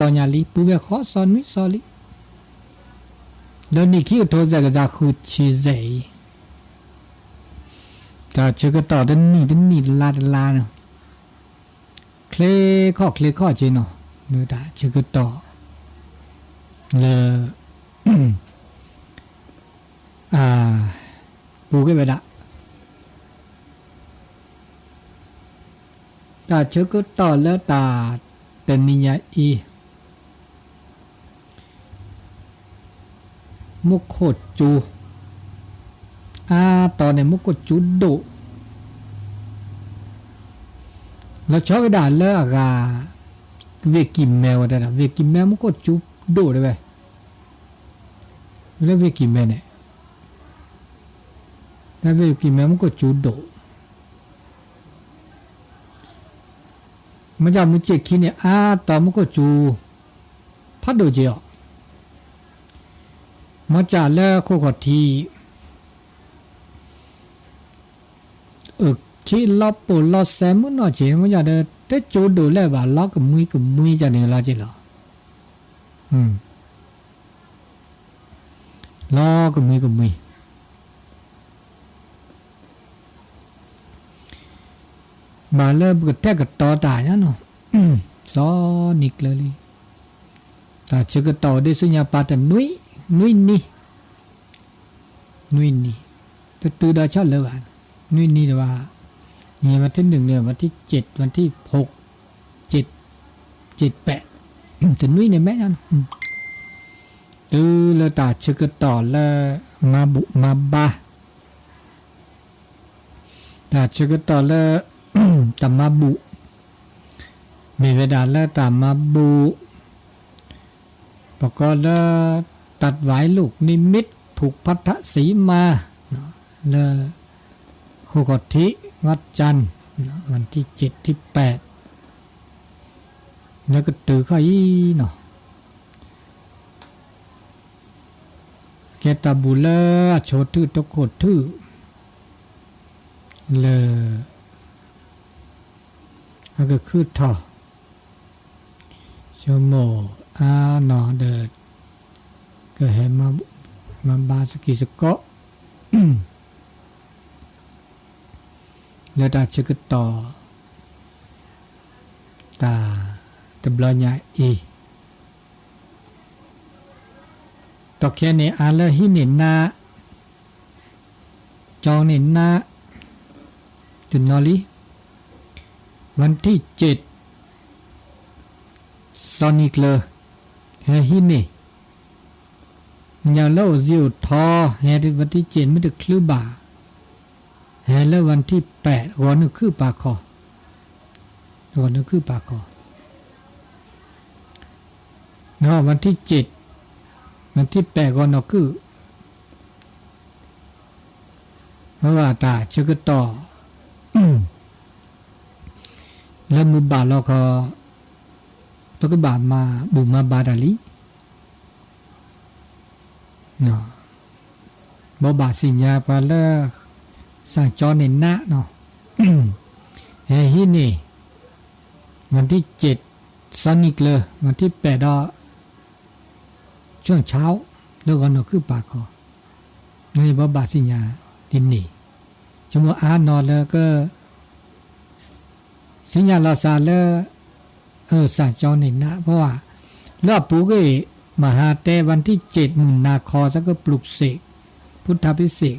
စီၤညါလံ ပူၤဖျဲးဃီစီနွံစီလံ. ဒီးနံၣ်ခံကထိစဲးကစၢ်ဃုဆံစဲးအံၤ, တၢ်ဆၢကတီၢ်တနံၣ်တနံၣ်တလါတလါန့ၣ် ချ့ခီၣ်ချ့ခီၣ်က့နီၤ, လၢတၢ်ဆၢကတီၢ် လၢ ပူၤကွံာ်ဝဲဒၣ် တၢ်ဆၢကတီၢ်လၢတၢ်တနံၤညါအံၤ မူခိၣ်စူၤ အါတီၤန့ၣ် မူခိၣ်စူၤဒိၣ် လီၤဆီဝဲဒၣ်လၢအဂၤ ဝ့ၢ်ကံၢ်မဲဝဲဒၣ် ဝ့ၢ်ကံၢ်မဲမူခိၣ်စူၤဒိၣ်တဲဝဲ လၢဝ့ၢ်ကံၢ်မဲန့ၣ် လၢဝ့ၢ်ကံၢ်မဲမူခိၣ်စူၤဒိၣ် မ့ၢ်ကမုၢ်ဆ့ၣ်ခံန့ၣ် အါတီၤမူခိၣ်စူၤ ဖးဒိၣ်က့ၤအီၤ, မ့ၢ်ကလၢဃိာ်ခီၣ်ထံး အၢၣ်ခံလီၤပိာ်လီၤစဲမုၢ်နီၢ်က့ၤ မ့ၢ်ကဒီး တစူၤဒိၣ်လဲၣ်ဘၣ် လီၤကမှံကမှံကန့ၣ်လီၤက့ၤလီၤ. လီၤကမှံကမှံ ဘၣ်လၢပကတဲာ်ကတီၤတၢ်ညါနီၤ, စီၤနံၤကျၢၤလံ, တၢ်ဆၢကတီၢ်အိၣ်ဒ့ဆူညါပၢ်တနွံ, နွံနံၤ, နွံနံၤ, တတုၤဒီးဆီလၢၤဘၣ်, နွံနံၤတဘၣ်, ယဲၢ် วันที่หนึ่งန့ၣ် วันที่เจ็ด วันที่หก เจ็ด เจ็ดแปด, တနွံန့ၣ်မဲာ်ညါနီၤ, တုၤလၢတၢ်ဆၢကတီၢ်လၢ မၤဘူၣ်မၤဘါ တၢ်ဆၢကတီၢ်လၢ တၢ်မၤဘူၣ်, မ့ၢ်ဝဲဒၣ်လၢတၢ်မၤဘူၣ်, ပကိးလၢ ตัดหวายลูกนิมิต ผูกพันธสีมา လၢ ဃိာ်ခီၣ်ထံး วันจันทร์, วันที่เจ็ด ที่แปด လၢကတုၤခီအံၤနီၤ ကဲတၢ်ဘူၣ်လၢအဆိးထူၣ်တခိၣ်ထူၣ် လၢ အကခုၣ်ထီၣ် ဆိကမိၣ်အါနီၤဒီး ကဟဲမၤဘါစကံးစကီး လၢတၢ်ဆၢကတီၢ် တၢ်တဘျီညါအံၤ တီၢ်ခဲန့ၣ် အါလၢဟံးန့ၢ်နါ ကၠီန့ၢ်နါ တနီၤလံ วันที่เจ็ด စီၤနံၤကျၢၤ ဟဲဟံးန့ၢ် ညါလၢအိၣ်စံာ်အိၣ်ထီ ဟဲ วันที่เจ็ด မ့ၢ်တချုးဘၣ် ဟဲလၢ วันที่แปด ဂီၤနုာ်ခုၣ်ပာ်ခီ, ဂီၤနုာ်ခုၣ်ပာ်ခီ, วันที่เจ็ด วันที่แปด ဂီၤနုာ်ခုၣ် မ့ၢ်ဘၣ်တၢ်ဆၢကတီၢ် လၢမုၢ်ဘၣ်လီၤခီ ပကဘၣ်မၤဘူၣ်မၤဘါတၢ်လံ ဘိးဘၣ်စံၣ်ညါပှၤလၢ စၣ်ကၠီန့ၢ်နါနီၤ ဟဲဟံးန့ၢ် วันที่เจ็ด စီၤနံၤကျၢၤ วันที่แปด ဒီး ช่วงเช้า လၢဂီၤနုာ်ခုၣ်ပာ်ခီ န့ၣ်ဘိးဘၣ်စံၣ်ညါဒ်န့ၣ် ဆိကမိၣ်အါနီၤလၢက စံၣ်ညါလီၤစၢ်လၢ အၢ စၣ်ကၠီန့ၢ်နါ ပှၤ လၢအပူၤကွံာ် မဟါတဲ วันที่เจ็ด မုၢ်နၤခီ သးကပျုၢ်စ့ၣ် พุทธาภิเษก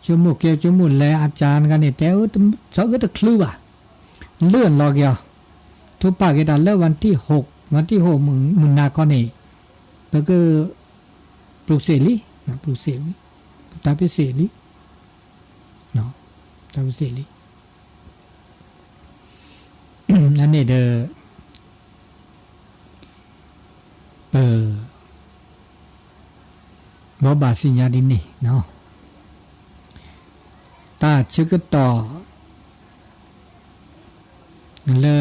ဆိကမိၣ်ကဲ ဆိကမိၣ်လဲၤ อาจารย์ တဂၤန့ၣ် တဲ သးအၢတချုးဘၣ် လၢလီၤက့ၤအီၤ ထူပာ်က့ၤတၢ်လၢ วันที่หก วันที่หก မုၢ်နၤခီန့ၣ် ပက ပျုၢ်စ့ၣ်လံ ပျုၢ်စ့ၣ်လံ พุทธาภิเษก လံ พุทธาภิเษก လံ အန့ၣ်ဒီး ပ ဘိးဘၣ်စံၣ်ညါဒ်န့ၣ် တၢ်ဆၢကတီၢ် လၢ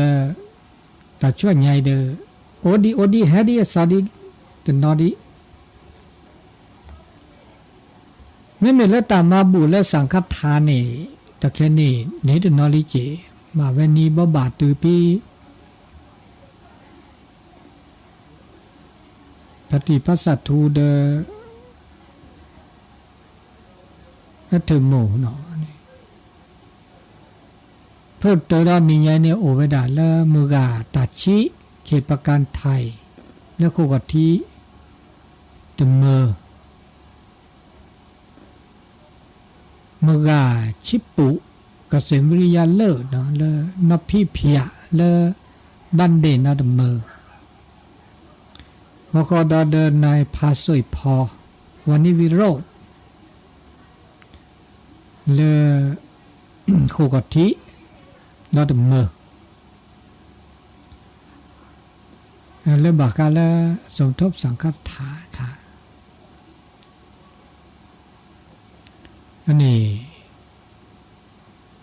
တၢ်ဆူညါအံၤဒီး အိၣ်ဒံးအိၣ်ဒံးဟဲဒံးအစီဒံး တနီၤဒံး မ့မ့ၢ်လၢတၢ်မၤဘူၣ်လၢ สังฆทาน န့ၣ် တၢ်ခဲန့ၣ် န့ၣ်တနီၤလံက့ၤ ဘၣ်ဝဲနံၤဘိးဘၣ်တုၤဖဲ သၢ ဖါတံၢ်ဖါစၢ်ထူဒီး အထုးမိၢ်နီၤ, ဖုၣ်တၢဒီးနံၤညါန့ၣ် အိၣ်ဝဲဒၣ်လၢမုၢ်ဂၤတၢ်ဆံး ခ့ၣ်ပကၣ်ထံး လၢဃိာ်ခီၣ်ထံး တမၢ မုၢ်ဂၤဆံးပူး ကစၢၢ်မုၢ်ယါလၢာ်နီၤ လၢနီၢ်ဖံဖၠးလၢ ဘၣ်ဒ့ၣ်နီတမၢ, ဂီၤဃီဒီးဒီးနၤဖးစိၣ်ဖီ ဝၤနံဝံရိၣ် လၢ ဃိာ်ခီၣ်ထံး ဒီတမၢ လၢဘၣ်ဃးလၢ สมทบสังฆทาน ခါ န့ၣ်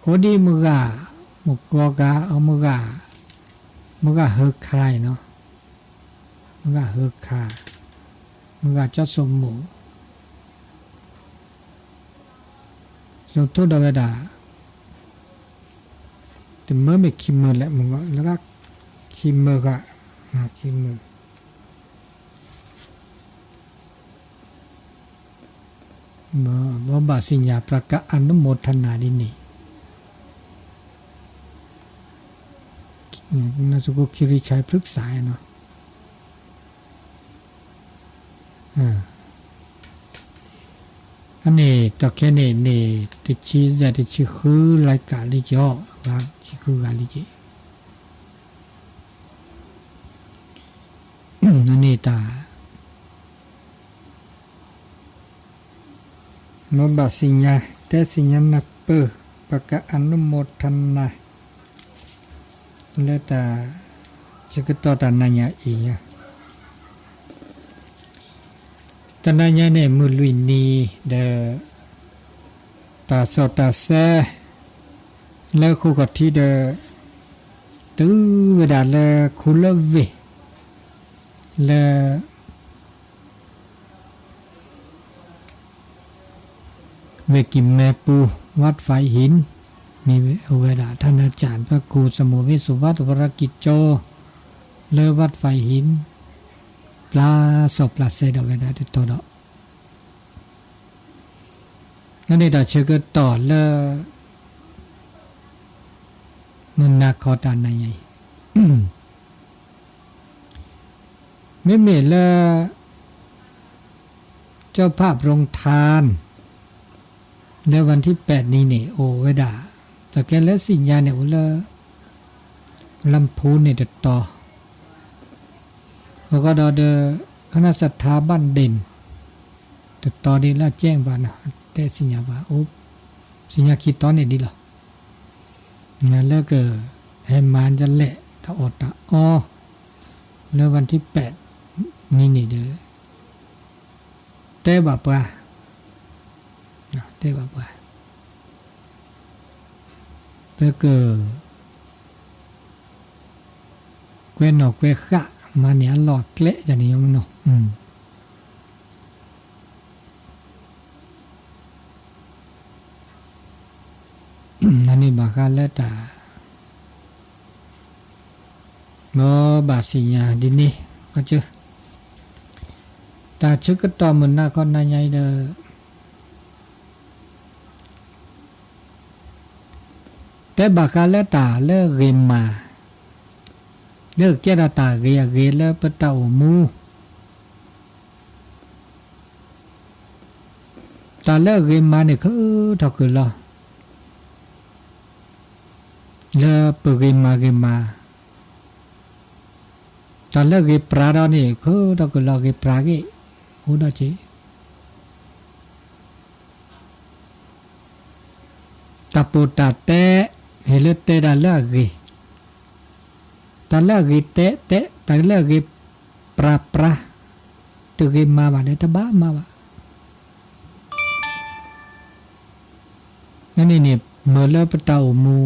အိၣ်ဒံးမုၢ်ဂၤ မုၢ်ဂီၤဂၤ အမုၢ်ဂၤ မုၢ်ဂၤဟၢခါအံၤနီၤ, မုၢ်ဂၤဟၢခါ မုၢ်ဂၤကၠီစိမိၤ စိထိၣ်ဒီးဝဲဒၣ် တမၢမ့ၢ်ခံမၢလဲၣ် မုၢ်ဂီၤလၢဂၤ ခံမၢဂၤ ခံမၢ ဘီဘၣ်စံၣ်ညါ ပြၢကၣ်အနုမောทนา ဒ်န့ၣ် နစကူခိရိဆဲး พฤกษา နီၤ, အန့ၣ် တၢ်ခဲန့ၣ်န့ၣ် တဆံယဲၢ် တဆံဃု လၢကၣ်လံကီး ဂၤ တဆံဃုဂၤလံကီး အန့ၣ်တၢ် မ့ၢ်ဘၣ်စံၣ်ညါ တဲစံၣ်ညါနၢ်ပၢၢ် ပြၢကၣ်အနုမောทนา လၢတၢ်ဆၢကတီၢ်တၢ်နၤညါအံၤ, တၢ်နၤညါန့ၣ် မုၢ်လွံၢ်နံၤဒီး တၢ်စီၣ်တၢ်ဆဲ လၢဃိာ်ခီၣ်ထံးဒီး တုၤဝဲဒၣ်လၢခူလၢဝ့ၢ် လၢ ဝ့ၢ်ကံၢ်မဲပူၤ วัดฝายหิน မ့ၢ်အိၣ်ဝဲဒၣ် ท่านอาจารย์พระครูสมุทรวิสุวัฒน์ วรกิจโจ လၢ วัดฝายหิน ပျၢ်စီၣ်ပျၢ်ဆဲဒီးဝဲဒၣ်တတီၤဒီး အန့ၣ်တၢ်ဆၢကတီၢ်လၢ မုၢ်နၤခီတၢ်နၤညါအံၤ မ့မ့ၢ်လၢ เจ้าภาพโรงทาน လၢ วันที่แปด နံၤန့ၣ် အိၣ်ဝဲဒၣ် တၢ်ကဲလၢစံၣ်ညါန့ၣ် အိၣ်လၢ ลำพูน န့ၣ်တတီၤ, အဃိဒီးဒီး คณะศรัทธาบ้านเด่น တတီၤဒ်လၢအကဲဘၣ်နီၤ တဲစံၣ်ညါဘၣ် အိၣ် စံၣ်ညါခံတီၤန့ၣ်ဒ်လီၤ. လၢက ဟဲမၤဒ်လဲၣ် တၢ်အီၣ်တၢ်အီ လၢ วันที่แปด နံၤန့ၣ်ဒီး တဲဘၣ်ပှၤ တဲဘၣ်ပှၤ ပက ကွဲနီၣ်ကွဲဃၣ် မၤန့ၢ်အလီၢ်အကျဲ ယၤန့ၣ်မနီၤ အန့ၣ်ဘၣ်ဃးလၢတၢ် ဘီဘၣ်စံၣ်ညါဒ်န့ၣ် တၢ်ဆၢကတီၢ်မုၢ်နၤခီနၤညါအံၤဒီး တဲဘၣ်ဃးလၢတၢ်လၢအဂ့ၤမး လၢကဲထီၣ်တၢ်ဂ့ၤအဂ့ၤလၢပတၢ်အိၣ်မူ တၢ်လၢအဂ့ၤမးန့ၣ် ခုထီၣ်ကလီၤ လၢပဂ့ၤမးဂ့ၤမး, တၢ်လၢအဂ့ၤပြးဒီးန့ၣ် ခုထီၣ်ကလီၤဂ့ၤပြးဂ့ၤ, အိၣ်ဒီးက့ၤ တၢ်ပိာ်တၢ်တဲ, ဟ့ၣ်လၢတဲတၢ်လၢအဂ့ၤ, တၢ်လၢအဂ့ၤတဲတဲ, တၢ်လၢအဂ့ၤပြးပြး, တဂ့ၤမၤဘၣ်ဒီးတဘၣ်မၤဘၣ်. န့ၣ်န့ၣ် မ့ၢ်လၢပတၢ်အိၣ်မူ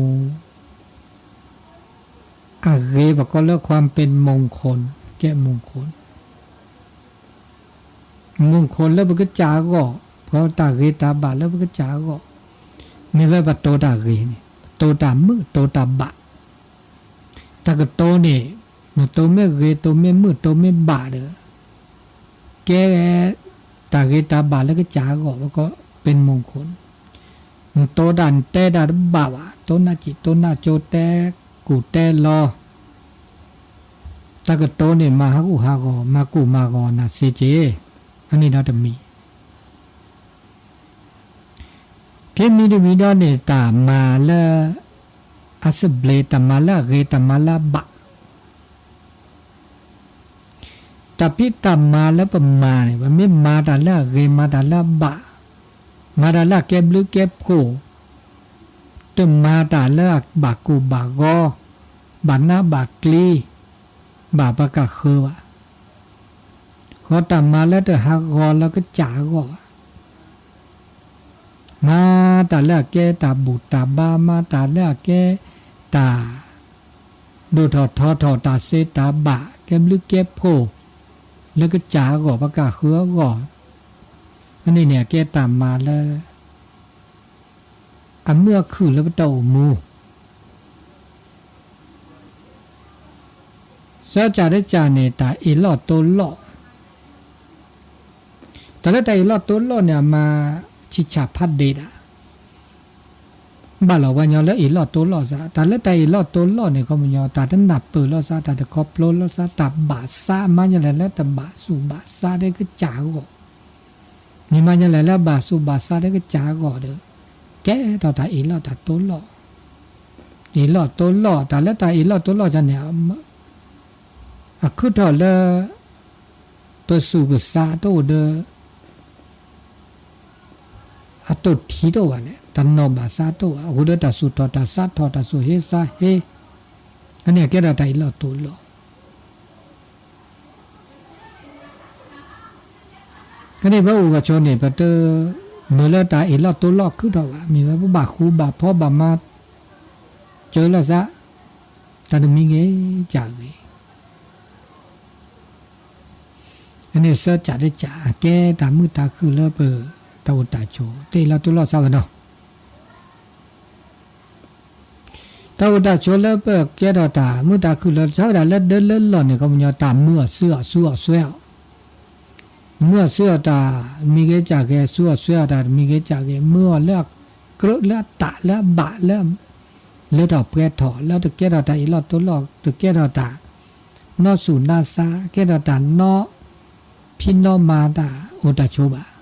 အဂ့ၤပကိးလၢ ความเป็นมงคล, ကဲ မုၢ်ခိၣ် မုၢ်ခိၣ်လၢပကစၢ်အဂီၢ်, ပတၢ်ဂ့ၤတၢ်ဘၣ်လၢပကစၢ်အဂီၢ်, မ့ၢ်ဝဲပတိၤတၢ်ဂ့ၤန့ၣ်, တိၤတၢ်မုာ်တိၤတၢ်ဘၣ်, တၢ်ကတိၤန့ၣ်, နတိၤမ့ၢ်ဂ့ၤ တိၤမ့ၢ်မုာ် တိၤမ့ၢ်ဘၣ်ဒီး, ကဲ တၢ်ဂ့ၤတၢ်ဘၣ်လၢကစၢ်အဂီၢ် ပကိး ပ့ၣ်မူၣ်ခိၣ်န့ၣ်, နတိတၢ်နတဲတၢ်တဘၣ်ဘၣ်, တိနၢ်စံၣ်တိနၢ်ကၠိ တဲကူၣ်တဲလီၤ, တၢ်ကတိၤန့ၣ် မၤဟးဂူာ်ဟးဂီၤ မၤကူၣ်မၤဂီၤနၤစ့ၢ်ကီး, အန့ၣ်ဒီးတမံၤ ခံမံၤတမံၤဒီးန့ၣ် တၢ်မၤလၢအစံးဘျုး တၢ်မၤလၢအဂ့ၤ တၢ်မၤလၢအဘၣ်, တၢ်ဖံးတၢ်မၤလၢပမၤန့ၣ် ပမ့ၢ်မၤတၢ်လၢအဂ့ၤ မၤတၢ်လၢအဘၣ်, မၤတၢ်လၢအကဲဘျုးကဲဖှိၣ်, တမၤတၢ်လၢအဘၣ်ကိၢ်ဘၣ်ဂီၤ, ဘၣ်နးဘၣ်ကျံ, ဘၣ်ပှၤကၢ်ဃၢဘၣ်, ဃီတၢ်မၤလၢတဟးဂီၤလၢကစၢ်အဂီၢ်ဘၣ် မၤတၢ်လၢအကဲတၢ်ဘူၣ်တၢ်ဘါ, မၤတၢ်လၢအကဲတၢ်ဒိၣ်ထီၣ်ထီထီၣ် တၢ်စံးတၢ်ဘၣ် ကဲဘျုးကဲဖှိၣ် လၢကစၢ်အဂီၢ် ပှၤကၢ်ဃၢအဂီၢ်, အန့ၣ်န့ၣ် အကဲတၢ်မၤလၢ အမုာ်အခုၣ်လၢပတၢ်အိၣ်မူ စၢကၢ်တကၢ်န့ၣ် တၢ်အ့ၣ်လိာ်တိလိာ်, တၢ်လၢတၢ်အ့ၣ်လိာ်တိလိာ်န့ၣ် အမၤဆံးဆံးဖးဒိၣ်ဒၣ်, ဘၣ်လီၤပှၤကညီလၢအ့ၣ်လိာ်တိလိာ်စၢ်, တၢ်လၢတၢ်အ့ၣ်လိာ်တိလိာ်န့ၣ် ခီပညီ တၢ်တနၢ်ပၢၢ်လိာ်စၢ်, တၢ်တခီဖျိလိာ်စၢ်, တၢ်ဘၣ်ဆါ မၤညီလဲၣ်လၢတဘၣ်ဆူးဘၣ်ဆါတကစၢ်အဂီၢ်, မ့ၢ်မၤညီလဲၣ်လၢဘၣ်ဆူးဘၣ်ဆါတကစၢ်အဂီၢ်ဒီး ကဲထီၣ်တၢ်အ့ၣ်လိာ်တၢ်တိလိာ်, အ့ၣ်လိာ်တိလိာ်, တၢ်လၢတၢ်အ့ၣ်လိာ်တိလိာ်န့ၣ် အခူၣ်ထီၣ်လၢ ပစူးပစါတအိၣ်ဒီး အတိၢ်ထံတအိၣ်ဘၣ်န့ၣ် တၢ်နီၢ်ဘၣ်ဆါတအိၣ်ဘၣ်, အဃိဒီးတၢ်ဆူးထီၣ်တၢ်စးထီၣ် တၢ်ဆူးဟ့စါဟ့, အန့ၣ်ကဲထီၣ်တၢ်အ့ၣ်လိာ်တိလိာ် အန့ၣ်ပအိၣ်ဂီၤဆိန့ၣ် ပတမုာ်လၢတၢ်အ့ၣ်လိာ်တိလိာ်ခုၣ်ထီၣ်ဘၣ်, မ့ၢ်ဝဲပဘၣ်ဃူဘၣ်ဖိးဘၣ်မၤစၢၤလိာ်စၢ်, တၢ်တမံၤဂ့ၤကၢ်ဂ့ၤ အန့ၣ်စၢကၢ်တကၢ် အကဲတၢ်မုာ်တၢ်ခုၣ်လၢပတၢ်အိၣ်တၢ်ဆိး တအ့ၣ်လိာ်တိလိာ်စၢ်ဝဲနီၤ. တၢ်အိၣ်တၢ်ဆိးလၢပကဲထီၣ်တၢ်မုာ်တၢ်ခုၣ်လၢ ဆၢကဒါလၢဒၢလၢလီၢ်န့ၣ် ခီပညီ တၢ်မုာ်အီၤစူအီၤ စူအီၤစွဲအီၤ, မုာ်အီၤစူအီၤတၢ်မံၤဂ့ၤကၢ်ဂ့ၤ စူအီၤစွဲအီၤတၢ်တမံၤဂ့ၤကၢ်ဂ့ၤ မုာ်အီၤလၢအကြၢးလၢအတၢ်လၢအဘၣ်လၢ လၢထီၣ်ပှဲၤထီၣ် လၢတကဲထီၣ်တၢ်အ့ၣ်လိာ်တိလိာ် တကဲထီၣ်တၢ်နီၢ်ဆူၣ်နီၢ်ဆါ ကဲထီၣ်တၢ်နီၢ်ဖံးနီၢ်မၤတၢ်အိၣ်တၢ်ဆိးဘၣ်.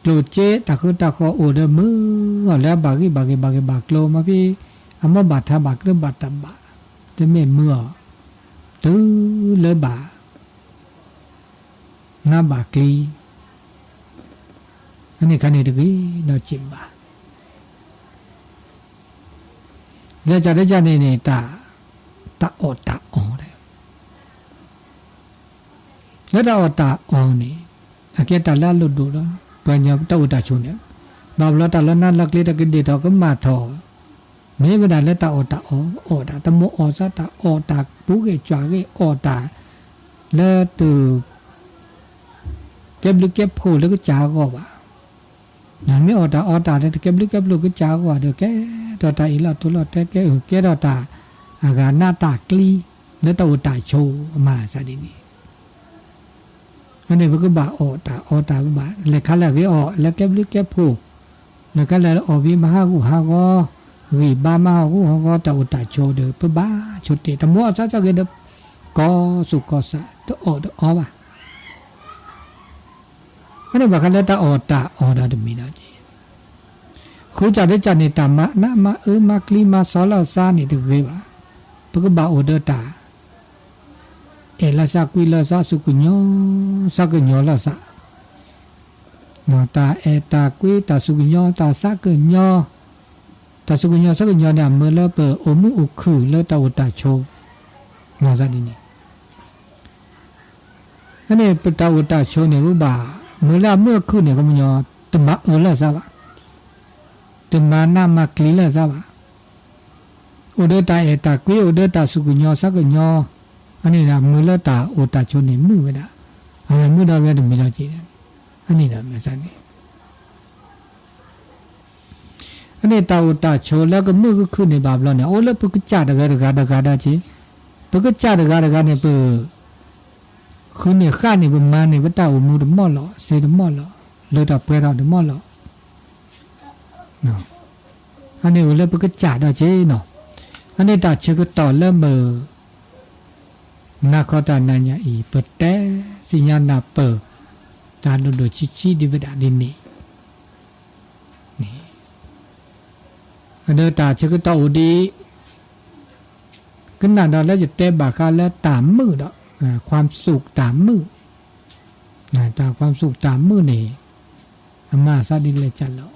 ကျိၣ်စ့တၢ်ဃုတၢ်ဃီၤအိၣ်ဒီးမုာ်အီၤလၢအဘၣ်ဂံၢ်ဘၣ်ဂ့ၤဘၣ်ဂ့ၤဘၣ်ကျိၤ မ့ၢ်ဖဲအမိၢ်ဘၣ်ထါဘၣ်ကျိၤဘၣ်တၢ်ဘၣ် တမ့ၢ်မုာ်အီၤ တုၤလၢဘၣ် နးဘၣ်ကျံ အန့ၣ်ခါန့ၣ်တဂ့ၤဒီးစံးဘၣ် စၢကၢ်တကၢ်န့ၣ်န့ၣ် တၢ် တၢ်အီၣ်တၢ်အီဒီး လၢတၢ်အီၣ်တၢ်အီန့ၣ် အကဲတၢ်လၢအလိၣ်ဒိၣ်ဒီး ပှၤကညီတၢ်အိၣ်တၢ်ဆိးန့ၣ် ဘၣ်ဘျီတၢ်လၢနးလၢကျ့တၢ်ကဒ့ၣ်ထီၣ်ကမၣ်ထီၣ် မ့ၢ်ဝဲဒၣ်လၢတၢ်အီၣ်တၢ်အီ အီၣ်တၢ်တမိၣ်အီၣ်စၢ် တၢ်အီၣ်တၢ်ပူၤဂ့ၤကွၢ်ဂ့ၤ အီၣ်တၢ်လၢတ ကဲဘျုးကဲဖှိၣ်လၢကစၢ်အဂီၢ်ဘၣ်. နမ့ၢ်အီၣ်တၢ်အီတၢ်လၢတကဲဘျုးကဲဖှိၣ်ကစၢ်အဂီၢ်ဒီး ကဲထီၣ်တၢ်အ့ၣ်လိာ်တိလိာ်တဲကဲအုၣ် ကဲထီၣ်တၢ်အဂၤနးတၢ်ကျံ လၢတၢ်အိၣ်တၢ်ဆိးအမၤစၢ်ဒ်န့ၣ် အန့ၣ်ပကဘၣ်အီၣ်တၢ်အီတၢ် ပဘၣ်လဲၤခါလၢအဂ့ၤအီၣ် လၢကဲဘျုးကဲဖှိၣ် လဲၤခါလၢအီၣ်ဘံမၤဟးဂူာ်ဟးဂီၤ ဂံၢ်ဘါမၤဟးဂူာ်ဟးဂီၤတၢ်အိၣ်တၢ်ဆိးဒီး ပဘၣ်ဆိးတ့ၢ် တမိၣ်အီၣ်စၢ်က့ၤဒီး ကီၢ်စူၢ်ကီၢ်စး တအီၣ်တအီဘၣ်. အန့ၣ်ဘၣ်ဃးလၢတၢ်အီၣ်တၢ်အီဒီးတမံၤဒီးက့ၤ ဃုကၢ်ဒဲကၢ်န့ၣ် တၢ်မၤနးမၤအၢမၤကျံမၤစီလိာ်သးန့ၣ်တဂ့ၤဘၣ်. ပကဘၣ်အိၣ်ဒီးတၢ် အဲၣ်လိာ်သးကွံလိာ်သး စူၢ်ကညီၤသးကညီၤလိာ်သး တၢ်အဲၣ်တၢ်ကွံ တၢ်စူၢ်ကညီၤ တၢ်သးကညီၤ တၢ်စူၢ်ကညီၤသးကညီၤန့ၣ် အမုာ်လၢပအိၣ်မုာ်အိၣ်ခုၣ်လၢတၢ်အိၣ်တၢ်ဆိး မၤသးဒ်န့ၣ် အန့ၣ်ပတၢ်အိၣ်တၢ်ဆိးန့ၣ် ပဘၣ်မုာ်လၢအမုာ်အခုၣ်န့ၣ် ခီပညီ တမၤအၢလိာ်သးဘၣ်, တမၤနးမၤကျံလိာ်သးဘၣ်. အိၣ်ဒီးတၢ်အဲၣ်တၢ်ကွံ အိၣ်ဒီးတၢ်စူၢ်ကညီၤသးကညီၤ, အန့ၣ်မုာ်လၢတၢ်အိၣ်တၢ်ဆိးန့ၣ်မုာ်ဝဲဒၣ်, အဝဲမုာ်ဒီးဝဲတမံၤလီၤက့ၤ, အန့ၣ်မၤသးန့ၣ် အန့ၣ်တၢ်အိၣ်တၢ်ဆိးလၢကမုာ်ကခုၣ်န့ၣ်ဘၣ်ဘျီန့ၣ် အိၣ်လၢပကစၢ်တဂၤတဂၤတဂၤဒီးက့ၤ, ပကစၢ်တဂၤတဂၤန့ၣ် ပ ဃုန့ၢ်ဃၣ်န့ၢ်ပမၤန့ၢ်ပတၢ်အိၣ်မူတမီၢ်လီၤ, စ့တမီၢ်လီၤ, လၢတၢ်ပှဲၤထီၣ်တမီၢ်လီၤ. အန့ၣ်အိၣ်လၢပကစၢ်ဒီးက့နီၤ. အန့ၣ်တၢ်ဆၢကတီၢ်လၢမုၢ်နၤခီတၢ်နၤညါအံၤ ပတဲသ့ၣ်ညါနၢ်ပၢၢ် တၢ်ဒိၣ်ဒိၣ်ဆံးဆံးဒ်ဝဲဒၣ်ဒ်န့ၣ် န့ၣ် ဒီးတၢ်ဆၢကတီၢ်အိၣ်ဒ်အံၤ ကနၣ်ဒီးလၢယတဲဘၣ်ဃးလၢတၢ်မုာ်ဒီး ความสุข တၢ်မုာ်, တၢ် ความสุข တၢ်မုာ်န့ၣ် အမၤအသးဒ်လဲၣ်ကလဲၣ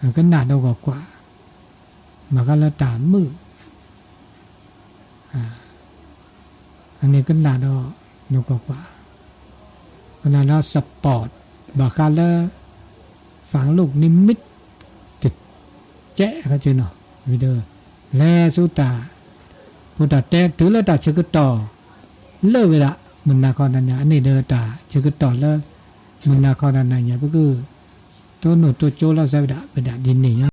်, ကနၣ်ဒီးဂီၤကွၢ် ဘၣ်ဃးလၢတၢ်မုာ် အန့ၣ်ကနၣ်ဒီး နကွၢ်ကွၢ်, ကနၣ်ဒီး support ဘၣ်ဃးလၢ ဖးလိၣ်နံမံး တကဲးနီၤ, လဲၤဆူတၢ် ဖိတၢ်တဲတုၤလၢတၢ်ဆၢကတီၢ် လၢဝဲဒၣ် မုၢ်နၤခီတၢ်နၤညါ အန့ၣ်ဒီးတၢ်ဆၢကတီၢ်လၢ မုၢ်နၤခီတၢ်နၤညါ ပက တိၢ်နီၣ်တိၢ်ကၠိလီၤစဲဝဲဒၣ် ဝဲဒၣ်ဒ်န့ၣ်ညါ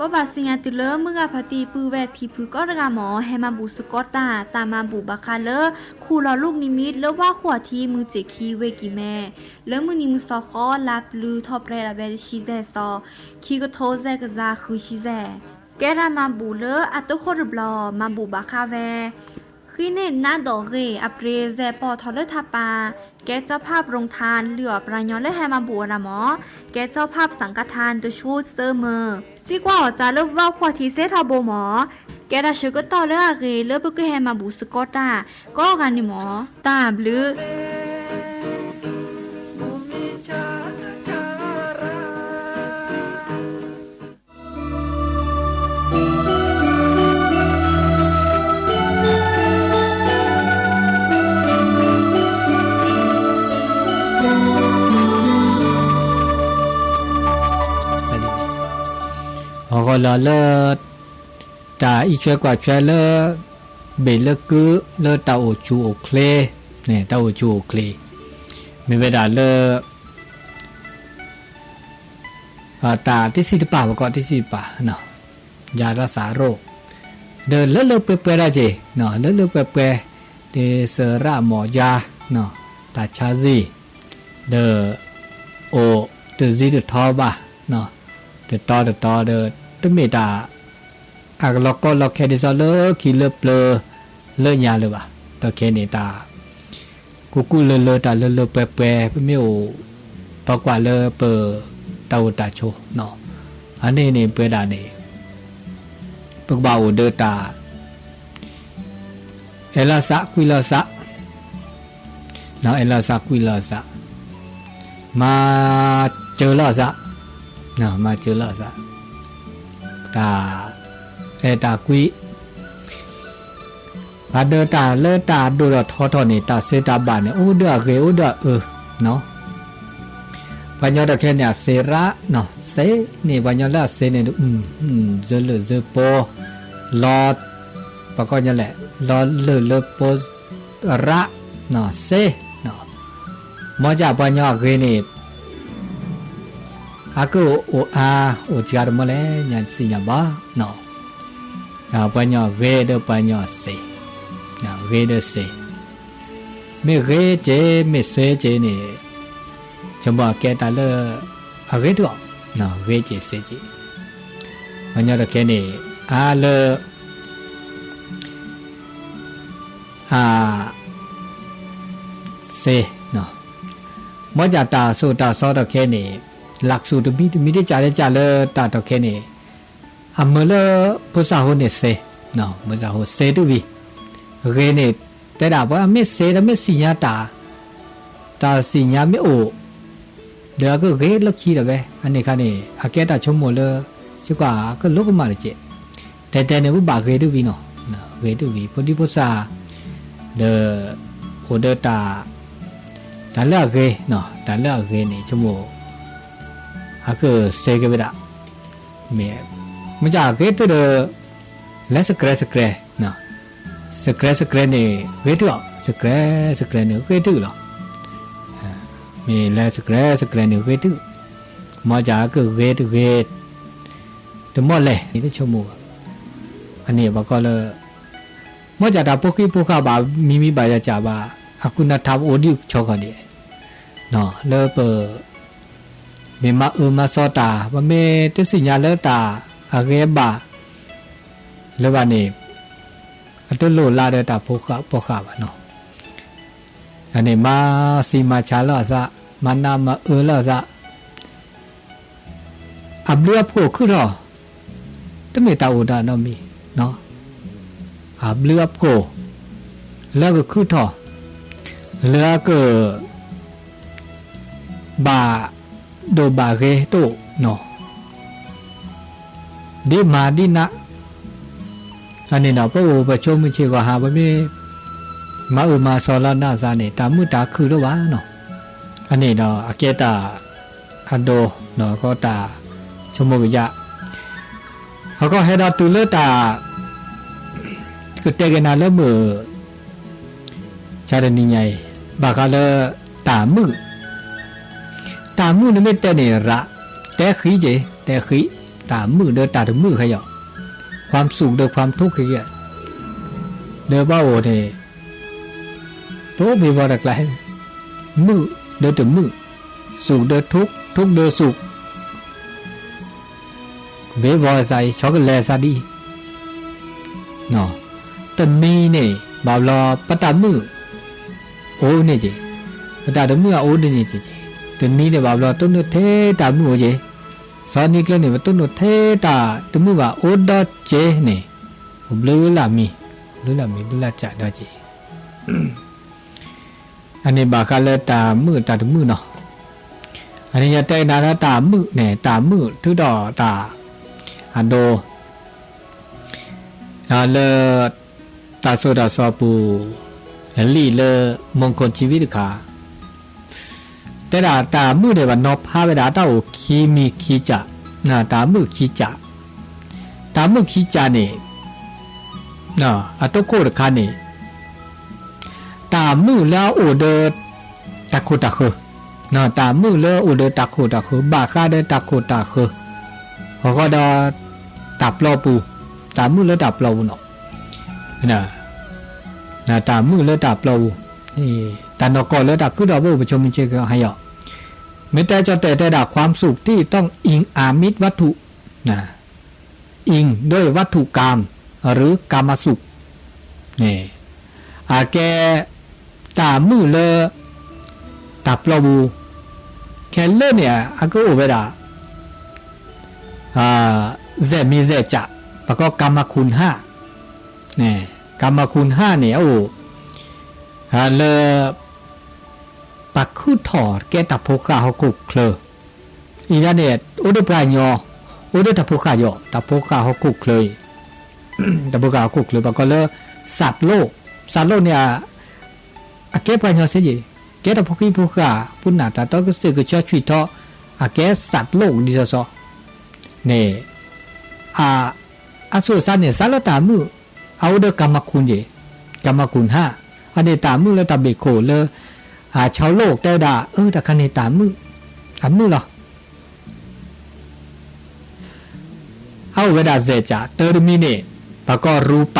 ဘိးဘၣ်စံးညါတုၤလၢမုၢ်ဂၤဖါတံၢ်ပုၢ်ဝဲၢ်ဖံဖုကိးတဂၤမ့ၢ် ဟဲမၤဘူၣ်စ့ၢ်ကီးတၢ် တၢ်မၤဘူၣ်ဘၣ်ဃးလၢ ခူၣ်လီၤလိၣ်နံမံးလၢဝၣ်ဃီၣ်ထံ မုၢ်စ့ၢ်ခံဝ့ၢ်ကံၢ်မဲ လၢမုၢ်နံၤမုၢ်သီဃီ လါပျုၤထီၣ်ပြဲးဒၣ်ဝဲတဆံသဲၣ်သီ ခံကထိစဲးကယၤဃုဆံသဲၣ် ကဲတၢ်မၤဘူၣ်လၢအတခီတဘျီ မၤဘူၣ်ဘၣ်ဃးဝဲ ဃံန့ၢ်နါဒီးဂ့ၢ် အပြ့စဲးပိာ်ထီၣ်လၢထးပၤ ကဲစီၤဖးပရိထါ လုၢ်အီၣ်ပှၤကညီလၢဟဲမၤဘူၣ်ဝဲဒၣ်မ့ၢ် ကဲစီၤဖးပစၣ်ကထါ တဆူစၢမၢ စံးကွၢ်အီၤစၢ်လၢဝၣ်ဃီၣ်ထံစဲးထီဘိမ့ၢ် ကဲတၢ်ဆၢကတီၢ်လၢအဂ့ၤလၢပကဟဲမၤဘူၣ်စ့ၢ်ကီးတၢ် ကိးဂၤန့ၣ်မ့ၢ် တၢ်ဘျုး အဂီၢ်လီၤလၢ တၢ်အံးထွဲကွၢ်ထွဲလၢ ဘ့ၣ်လၢကု လၢတၢ်အိၣ်ဆူၣ်အိၣ်ချ့, တၢ်အိၣ်ဆူၣ်အိၣ်ချ့ မ့ၢ်ဝဲဒၣ်လၢ တၢ်တဆံတပၤ ပကိးတဆံတပၤ ယၤတၢ်စးရိၣ် ဒီးလၢလၢပှဲၤပှဲၤဒၣ်က့ၤ လၢလၢပှဲၤပှဲၤ ဒ်သရၣ်မီၢ်ယါ တၢ်ဆါဆံ ဒီး အိၣ်တဆံတထီဘၣ် တတီတတီဒီး တမ့ၢ်တၢ် အကလီၤကီလီၤခဲဒ်သိးလၢခံလၢပျၢၤလၢညါလၢၤဘၣ်. ဒီးခဲအံၤန့ၣ်တၢ် ကူကူလၢလၢတၢ်လၢလၢပှဲၤပှဲၤ ပမ့ၢ်အိၣ် ပကွၢ်လၢပ တၢ်အိၣ်တၢ်ဆိး အန့ၣ်န့ၣ်ပဝဲဒၣ်န့ၣ် ပကဘၣ်အိၣ်ဒီးတၢ် အဲၣ်လီၤသးကွံလီၤသး အဲၣ်လီၤသးကွံလီၤသး မၤစၢၤလီၤသး မၤစၢၤလီၤသး တၢ်အဲၣ်တၢ်ကွံ ပှၤဒီးတၢ်လၢတၢ်ဒိၣ်ထီၣ်ထီထီၣ်န့ၣ် တၢ်စံးတၢ်ဘၣ်န့ၣ် အိၣ်ဒီးအဂ့ၤအိၣ်ဒီးအအၢ ပှၤကညီတၢ်ခဲန့ၣ် အစ့ရၣ် စ့န့ၣ် ပှၤကညီလၢအစ့န့ၣ် စၢလၢစၢပီ လီၤ ပှၤကညီလဲၣ်, လီၤလုၢ်လၢပရၣ်, စ့, မ်ကၢ်ပှၤကညီအဂ့ၤန့ၣ် အကအိၣ်အါအိၣ်စှၤတမံၤလဲၣ် ညါသ့ၣ်ညါဘၣ်, ပှၤကညီဂ့ၤဒီးပှၤကညီစ့, ဂ့ၤဒီးစ့, မ့ၢ်ဂ့ၤက့ၤ မ့ၢ်စ့က့ၤန့ၣ် ဆိကမိၣ်အကဲတၢ်လၢအဂ့ၤတအိၣ်, ဂ့ၤက့ၤစ့က့ၤ, ပှၤကညီတခဲန့ၣ် အါလၢ အ စ့, မ်ကၢ်တၢ်ဆိၣ်တၢ်ဆီတခဲန့ၣ် လၢ်ကဆူၣ်တမံၤတမံၤတကးလၢကးလၢတၢ်တခဲန့ၣ် အမုာ်လၢဖိသၣ်ဟိန့ၣ်စ့, ဖိသၣ်ဟိစ့တုၤဝံၤ, ဂ့ၤန့ၣ် တဲဒၣ်ပှၤမ့ၢ်စ့ဒီးမ့ၢ်သ့ၣ်ညါတၢ် တၢ်သ့ၣ်ညါမ့ၢ်အိၣ် ဒီးအကဂ့ၤလၢခံဒီးဝဲ အန့ၣ်ခါန့ၣ် အကဲတၢ်ဆိကမိၣ်လၢ စ့ၢ်ကီးအကလိကမၣ်တက့ၢ်. တဲတဲန့ၣ် ပဘၣ်ဂ့ၤတုၤဝံၤနီၤ, ဂ့ၤတုၤဝံၤ ဖိဒံဖိသၣ် ဒီး အိၣ်ဒီးတၢ် တၢ်လၢအဂ့ၤ, တၢ်လၢအဂ့ၤန့ၣ် ဆိကမိၣ် အကစ့က့ၤဝဲဒၣ်, မ့ၢ် မ့ၢ်ကၢ်ဂ့ၤတုၤဒီး လဲၤစဲးစဲး စဲးစဲးန့ၣ် ဂ့ၤတုၤလီၤ, စဲးစဲး စဲးစဲးန့ၣ် ဂ့ၤတုၤလီၤ. မ့ၢ်လဲၤစဲးစဲး စဲးစဲးန့ၣ် ဂ့ၤတုၤ, မ်ကၢ်ကဂ့ၤတဂ့ၤ တမံၤလဲၣ် တဆိကမိၣ်ဘၣ်. အန့ၣ်ဘၣ်ကီးလၢ မ်ကၢ်တၢ်ဖိဃံဖိဃာ်ဘၣ် မံၤမံၤဘၣ်ယၤကၢ်ဘၣ် အကူနထါအိၣ်ဒံးဆီဃီဒံး လၢပ မ့ၢ်မၤအၢမၤစီတၢ် ပမ့ၢ်တသ့ၣ်ညါလၢတၢ်အဂ့ၤအဘၣ် လၢၤဘၣ်န့ၣ် အတလိၣ်လၢ်ဒီးတၢ်ဖိဃာ်ဖိဃာ်ဘၣ်နီၤ. အန့ၣ်မၤသံမၤဆါလၢအသး မၤနးမၤအၢလၢအသး အဘျုးအဖှိၣ်ခုၣ်ထီၣ် တမ့ၢ်တၢ်အိၣ်တၢ်နီတမံၤ, အဘျုးအဖှိၣ် လၢကခုၣ်ထီၣ် လၢက ဘၣ်ဒိၣ်ဘၣ်ဂ့ၤတအိၣ်နီၤ, ဒ်မၤဒ်နး အန့ၣ်ဒီး ပအိၣ်ပဆိးမုၢ်ဆ့ၣ်ဂီၤဟါ ပမ့ၢ် မၤအၢမၤစီလီၤနးသးန့ၣ် တၢ်မုာ်တၢ်ခုၣ်တအိၣ်ဘၣ်နီၤ. အန့ၣ်ဒီး အကဲတၢ်အဒိ ဒီးကီတၢ်ဆိကမိၣ်ကယၢ် အကီဟဲဒီးတုၤလၢတၢ် ကတဲက့ၤနၤလၢမုၢ် ကတနံၤညါအံၤ ဘၣ်ဃးလၢ တၢ်မုာ် တၢ်မုာ်န့ၣ်မ့ၢ်တဲန့ၣ်ရး တဲဃံက့ၤ တဲဃံ တၢ်မုာ်ဒီးတၢ်တမုာ်ခဲအံၤ ความสุขဒီး ความทุกข์ခဲအံၤ ဒီးဘၣ်အိၣ်န့ၣ် ပအိၣ်ဘ့ၣ်ဝီတကျါ မုာ်ဒီးတမုာ် สุขဒီး ทุกข์ ทุกข์ဒီး สุข ဘ့ၣ်ဝီသးအံၤ ဆီကလဲၤသးဒ်အံၤ တနံၤန့ၣ် ဘၣ်ဘျီပတၢ်မုာ်အိၣ်န့ၢ်က့ၤ ပတၢ်တမုာ်အအိၣ်ဒ်န့ၣ်က့ၤ တနံၤန့ၣ် ဘၣ်ဘျီတိၢ်နီၣ်ထဲတၢ်မုာ်အိၣ်က့ၤ စီၤနံၤကျၢၢ်န့ၣ် ပတိၢ်နီၣ်ထဲတၢ်တမုာ်ဘၣ်အိၣ်ဒီးက့ၤန့ၣ် ဘျုးလၢ်မံၤ ဘျုးလၢ်မံၤ ဘျုးလၢ်စၢ်ဒီးက့ၤ အန့ၣ်ဘၣ်ဃးလၢတၢ်မုာ်တၢ်တမုာ်နီၤ အန့ၣ်ယတဲကနၤလၢတၢ်မုာ်န့ၣ် တၢ်မုာ်ထုးထီၣ်တၢ် အဒိ လၢ တၢ်စိတၢ်စီပူၤ လံာ်လၢ မူခိၣ်စံဝံတခါ တဲဒၣ်တၢ်မုာ်န့ၣ် ဘၣ်နီၤဖးဝဲဒၣ် တၢ်အိၣ်ခံမံၤခံကၢ် တၢ်မုာ်ခံကၢ် တၢ်မုာ်ခံကၢ်န့ၣ် အတခိၣ်တခါန့ၣ် တၢ်မုာ်လၢအအိၣ်ဒီး တၢ်ခိၣ်တၢ်ဃၢၤ, တၢ်မုာ်လၢအအိၣ်ဒီးတၢ်ခိၣ်တၢ်ဃၢၤ ဘၣ်ဃးဒီးတၢ်ခိၣ်တၢ်ဃၢၤ အဃိဒီး တၢ်ပျီပူၤ, တၢ်မုာ်လၢတၢ်ပျီပူၤနီၤ, တၢ်မုာ်လၢတၢ်ပျီပူၤ, တၢ်နီၢ်ကီၢ်လၢတၢ်ခုၣ်ထီၣ် ပအိၣ်ပဆိးမုၢ်ဆ့ၣ်ဂီၤဟါအံၤ, မ့ၢ်တဲကၠီတဲတဲဒၣ် ความสุขที่ต้องอิงอามิตรวัตถุ อิงด้วยวัตถุกาม หรือกามสุข န့ၣ် အကဲ တၢ်မုာ်လၢ တၢ်ပျီပူၤ ခဲလၢာ်န့ၣ် အကအိၣ်ဝဲဒၣ် စဲးမံၤစဲးကၠး ပကိး กามคุณห้า กามคุณห้า န့ၣ် အအိၣ် လၢ ပှၤခုၣ်ထီၣ်ကဲတၢ်ဖိဃာ်ဟီၣ်ခိၣ်ချၢ အံၤဒၣ်န့ၣ် အိၣ်ဒီးပှၤကညီ အိၣ်ဒီးတၢ်ဖိဃာ်ယီၤ တၢ်ဖိဃာ်ဟီၣ်ခိၣ်ချၢအံၤ တၢ်ဖိဃာ်ဟီၣ်ခိၣ်ချၢ ပှၤကိးလၢ สัตว์โลก สัตว์โลก န့ၣ် အကဲပှၤကညီစ့ၢ်ကီး ကဲတၢ်ဖိဃံဖိဃာ် ပူၤနၢ်တၢ်တီကစၢၢ်ကဆှီဆွံၣ်ထီၣ် အကဲ สัตว์โลก ဒ်သိးသိး န့ၣ် အ အသူၣ်အသးန့ၣ် သးလၢတၢ်မုာ် အအိၣ်ဒီးကၤမၢ်ခုၣ်က့ၤ, ကၤမၢ်ခုၣ်ဟါ, အန့ၣ်တၢ်မုၣ်လၢတၢ်ဘ့ၣ်ခိၣ်လၢ အဆီလိၣ်တဲဝဲဒၣ် အၢ တၢ်ခါန့ၣ်တၢ်မုၣ်, အမုၣ်လီၤ. အအိၣ်ဝဲဒၣ်စဲးကၠး တၢ်တမံၤန့ၣ် ပကိးရူပ,